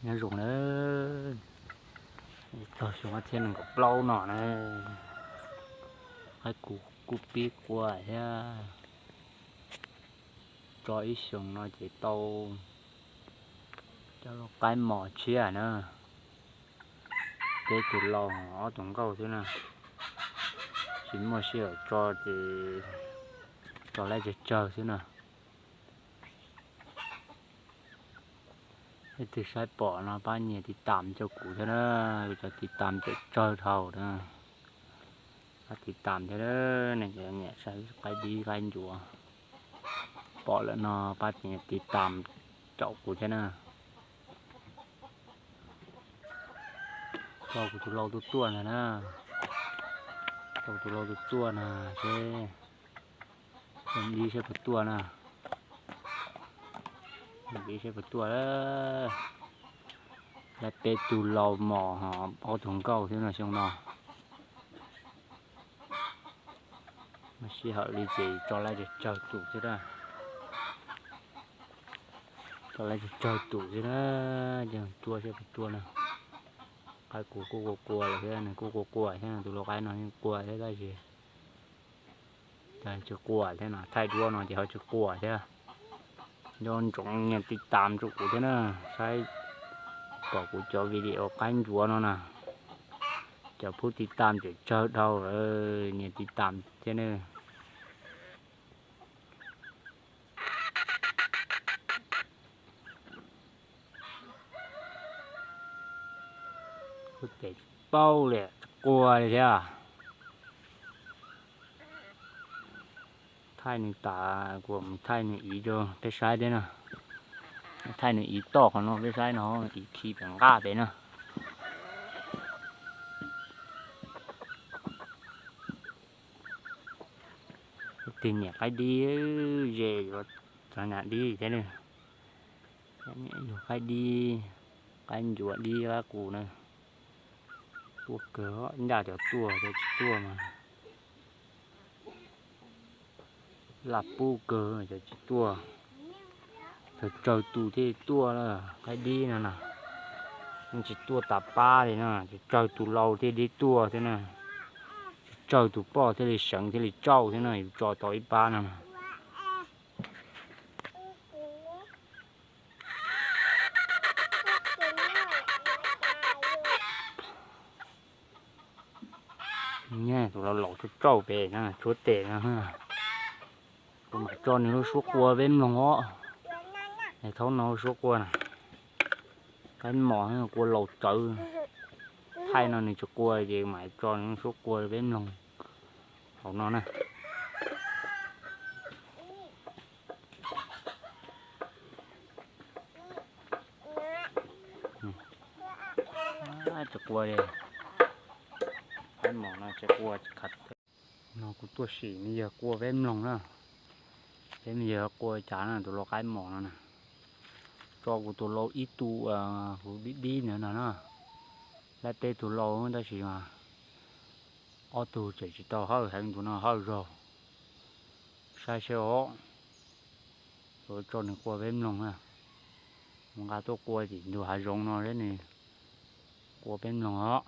Nyob zoo na, txog xyoo ob txhiab nees nkaum plaub no na, qaib qus kuj pib qua thiab. Tso ib xyoos no ces tau cov lau qaib mos tshiab na. Peb tus lau ob tus nkauj xwb na, tsis muaj sij hawm tso ces tso laib tsawg tsawg xwb na. Leej twg saib pom no pab nias tiv tam rau kuv thiab na, kuv cov tiv tam cawm tsawg dhau na. Pab tiv tam thiab, nej cov nyiam saib qaib dib qaib ncuav pom lawm no pab nias tiv tam caum kuv thiab na. Tso kuv tus lau tuaj tuaj ntag na, tso kuv tus lau tuaj tuaj na, seb dib saib puas tuaj na. Dib saib puas tuaj. Laib peb tug lau mos ho ob tug nkauj xwb no xyoo no. Muaj sij hawm li ces tso laib tsawg tsawg tus xwb na. Tso laib tsawg tsawg tus xwb na, ces tuaj saib puas tuaj na. Qaib qus kuj qua qua lawm thiab, nws kuj qua qua thiab, tus lau qaib no yeej qua thiab tab sis tsis qua thiab no, thaij duab no ces ho tsis qua thiab. Nco ntsoov nias tiv tam rau kuv thiab na, saib pom kuv cov video qaib ncuav no na. Cov phub tiv tam cawm tsawg dhau, nias tiv tam thiab na. Kuv tes paub li, tsis qua li thiab. Thaij nws tas kuv mus thaij nws iv rau peb saib thiab na. Thaij nws iv toj qhov no peb saib no, iv khi pem nqaj pem na. Leej twg nyiam qaib dib ze yuav txog nyiam dib thiab na. Yug qaib dib, qaib ncuav dib qaib qus na. Tuaj kawg, ncaj cov tuaj cov tsis tuaj mas laj pub kawg cov tsis tuaj. Tsawg tsawg tus thiaj tuaj na, qaib dib no na. Yeej tsis tuaj tas pab li no, tsawg tsawg tus lau thiaj li tuaj thiab na. Tsawg tsawg tus poj thiaj li seev thiaj li tsauj thiab na, yus tso tau ib pab no na. Nyiam tus lau laus tsauj tsauj pem no, tshuav tes no. Kuv mam tso nws lub suab qua peb mloog os. Es thaum no lub suab qua na, qaib mos qua laus tsawv. Thaij no nws tsis qua ces mam tso nws lub suab qua peb mloog hauv no na. Tsis qua li, qaib mos no tsis qua. No kuv tuaj sim me yawg qua peb mloog na. Peb me yawg qua cas na, tus lau qaib mos no na. Tso kuv tus lau ib tug kuv dib dib ntawd no na. Laib peb tug lau tab sis mas ob tug tseem tsis tau hawj heev, tus no hawj zog. Saib seb os, yuav tso nws qua peb mloog na. Mus nqa tuaj qua tim ntug hav zoov no seb nws qua peb mloog os.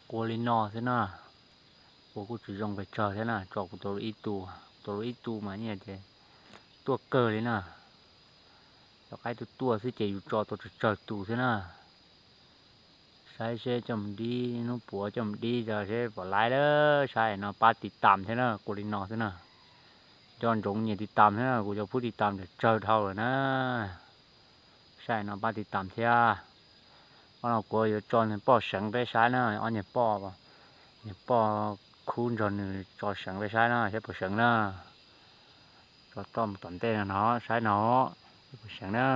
Qua li no xwb na, qua kuj tsis zoo pes tsawg thiab na, tso kuv tau ib tug, tau ib tug mas nyiaj ces tuaj kawg li na. Cov qaib tuaj tuaj xwb ces yus tso tau tsawg tsawg tus xwb na. Saib seb coj mus dib, hnub puav coj mus dib tso seb pom laiv lawm, saib no pab tiv tam thiab na, qua li no xwb na. Nco ntsoov nyias tiv tam thiab na, kuv cov phub tiv tam tsawg dhau lawm na. Saib no pab tiv tam thiab. Ob no kuv yuav tso niag poj seev peb saib na, ob niag poj, niag poj khub nrog nws tso seev peb saib na, saib puas seev na. Tso toj mus tom ntej no no, saib no, saib puas seev na.